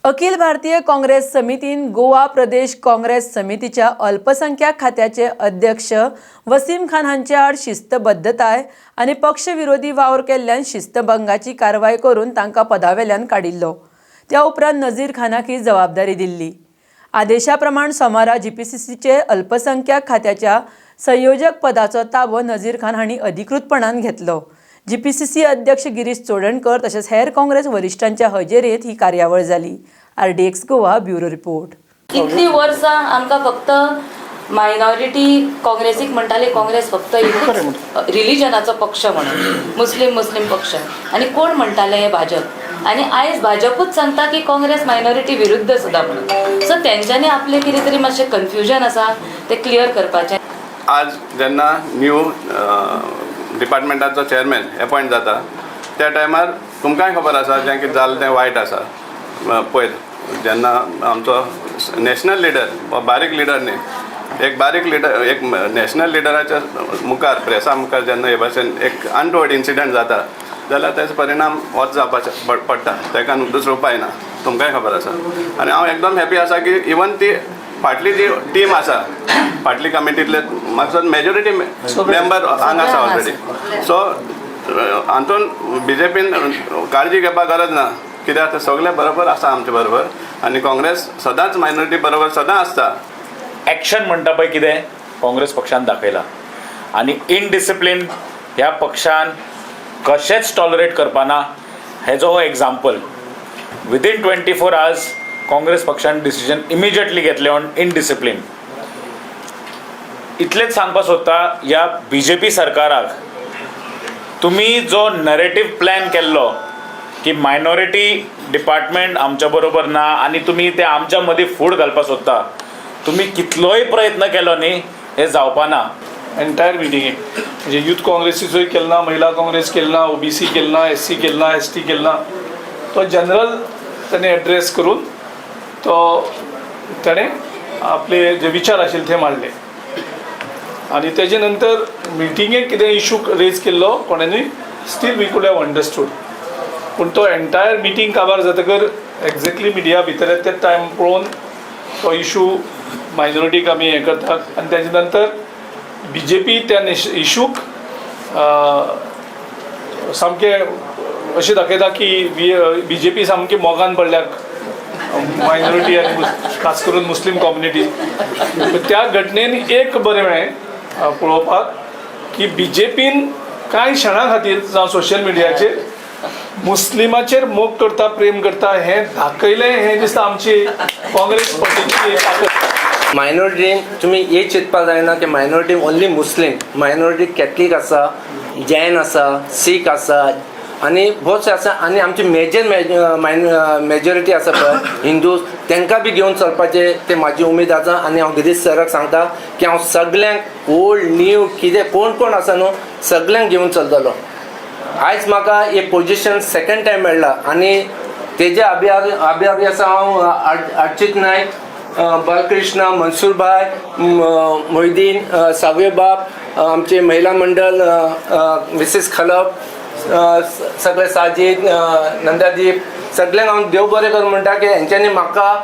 अखिल भारतीय काँग्रेस समितीन गोवा प्रदेश काँग्रेस समितीच्या अल्पसंख्याक खात्याचे अध्यक्ष वसीम खान हांचे आड शिस्तबद्धताय आनी पक्षविरोधी वावर केल्ल्यान शिस्तभंगाची कारवाय करून तांकां पदावेल्यान काडिल्लो. त्या उपरांत नझीर खानाक ही जबाबदारी दिल्ली. आदेशा प्रमाण सोमारा जीपीसीसीचे अल्पसंख्याक खात्याच्या संयोजक पदाचो ताबो नझीर खान हांणी अधिकृतपणान घेतलो. जीपीसीसी अध्यक्ष गिरीश चोडणकर तशेंच हेर काँग्रेस वरिश्ठांच्या हजेरेंत ही कार्यावळ जाली. RDX Goa, bureau report. इतली वर्सां आमकां फक्त मायनॉरिटी काँग्रेसीक म्हणटाले, काँग्रेस फक्त एकूच रिलिजनाचो पक्ष म्हणून, मुस्लीम मुस्लीम पक्ष. आनी कोण म्हणटाले हे? भाजप. आनी आयज भाजपूच सांगता की काँग्रेस मायनॉरिटी विरुद्ध सुद्दां म्हणून. सो तेंच्यांनी आपलें कितें तरी मातशें कन्फ्युजन आसा, तें क्लियर करपाचें. आज जेन्ना न्यू डिपार्टमेंटाचो चेअरमॅन एपॉयंट जाता, त्या टायमार तुमकांय खबर आसा, जें कितें जालें तें वायट आसा. पयर जेन्ना आमचो नॅशनल लिडर, बारीक लिडर न्ही, एक बारीक लिडर, एक नॅशनल लिडराच्या मुखार, प्रेसा मुखार जेन्ना हे भाशेन एक अनटुवर्ड इन्सिडंट जाता जाल्यार तेजो परिणाम होच जावपाचो पडटा. ताका दुसरो उपाय ना, तुमकांय खबर आसा. आनी हांव एकदम हॅपी आसा की इवन ती फाटली जी टीम आसा, फाटली कमिटींतले म्हाका मेजॉरिटी मेंबर हांगा आसा ऑलरेडी. सो हातून बीजेपीन काळजी घेवपाक गरज ना, कित्याक ते सगळे बरोबर आसा आमचे बरोबर आनी काँग्रेस सदांच मायनॉरिटी बरोबर सदां आसता. ॲक्शन म्हणटा पळय कितें, काँग्रेस पक्षान दाखयला आनी इनडिसिप्लीन ह्या पक्षान कशेंच टॉलरेट करपाना हेजो हो एग्जाम्पल. विदीन 24 आवर्स काँग्रेस पक्षान डिसिजन इमिजिएटली घेतलें ऑन इनडिसिप्लीन. इतलेंच सांगपाक सोदता ह्या बीजेपी सरकाराक, तुमी जो नरेटीव प्लॅन केल्लो की मायनॉरिटी डिपार्टमेंट आमच्या बरोबर ना आनी तुमी ते आमच्या मदीं फूट घालपाक सोदता, तुमी कितलोय प्रयत्न केलो न्ही, हें जावपा ना. एंटायर मिटिंगेक म्हणजे यूथ काँग्रेसीचोय केलो ना, महिला काँग्रेस केलो ना, ओबीसी केलो ना, एससी केलो ना, एसटी केलो ना. तो जनरल ताणें एड्रेस करून तो ताणें आपले जे विचार आशिल्ले ते मांडले. आनी तेजे नंतर मिटिंगेक कितें इशू रेज केल्लो कोणानी, still we could have understood, पूण तो एंटायर मिटींग काबार जातकर एक्झॅक्टली मिडिया भितर ते टायम पळोवन तो इशू मायनॉरिटीक आमी हें करतात आनी तेजे नंतर बीजेपी त्या इशूक सामकें अशें दाखयता की बीजेपी सामकी मोगान पडल्या मायनॉरिटी आनी खास करून मुस्लीम कम्युनिटी. त्या घटनेन एक बरें मेळ्ळें पळोवपाक की बीजेपीन कांय क्षणा खातीर जावं सोशल मिडियाचेर मुस्लिमाचेर मोग करता, प्रेम करता हें दाखयलें. हें दिसता आमची काँग्रेस पार्टीची ताकद. मायनॉरिटीन तुमी हे चिंतपाक जायना की मायनॉरिटी ओन्ली मुस्लीम. मायनॉरिटी कॅथलीक आसा, जैन आसा, सीख आसा आनी भोवसे आसा. आनी आमची मेजर मेजॉरिटी आसा पळय हिंदू, तांकां बी घेवन चलपाचें ते म्हाजी उमेद आसा. आनी हांव गिरीश सराक सांगता की हांव सगल्यांक, ओल्ड न्यू कितें कोण कोण आसा न्हू, सगल्यांक घेवन चलतलो. आयज म्हाका हे पोजिशन सेकंड टायम मेळ्ळा आनी तेजे आभारी आभारी आसा हांव अर्चित नायक, बालकृष्ण, मनसूरभाय, मोहिदीन, सावयबाब, आमचे महिला मंडळ, मिसेस खलप, सगळे साजीद, नंदादीप, सगळ्यांक हांव देव बरें करूं म्हणटा की हेंच्यांनी म्हाका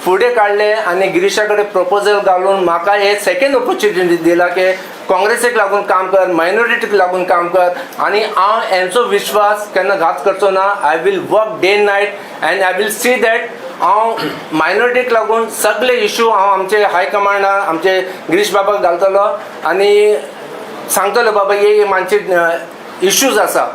फुडें काडलें आनी गिरीशा कडेन प्रपोजल घालून म्हाका हे सेकंड ऑपॉर्च्युनिटी दिला की काँग्रेसीक लागून काम कर, मायनॉरिटीक लागून काम कर. आनी हांव हेंचो विश्वास केन्ना घात करचो ना. I will work day night and I will see that हांव मायनॉरिटीक लागून सगळे इशू हांव आमचे हाय कमांडा, आमचे गिरीश बाबाक घालतलो आनी सांगतलो, बाबा, हे मातशे इश्यूज आसा.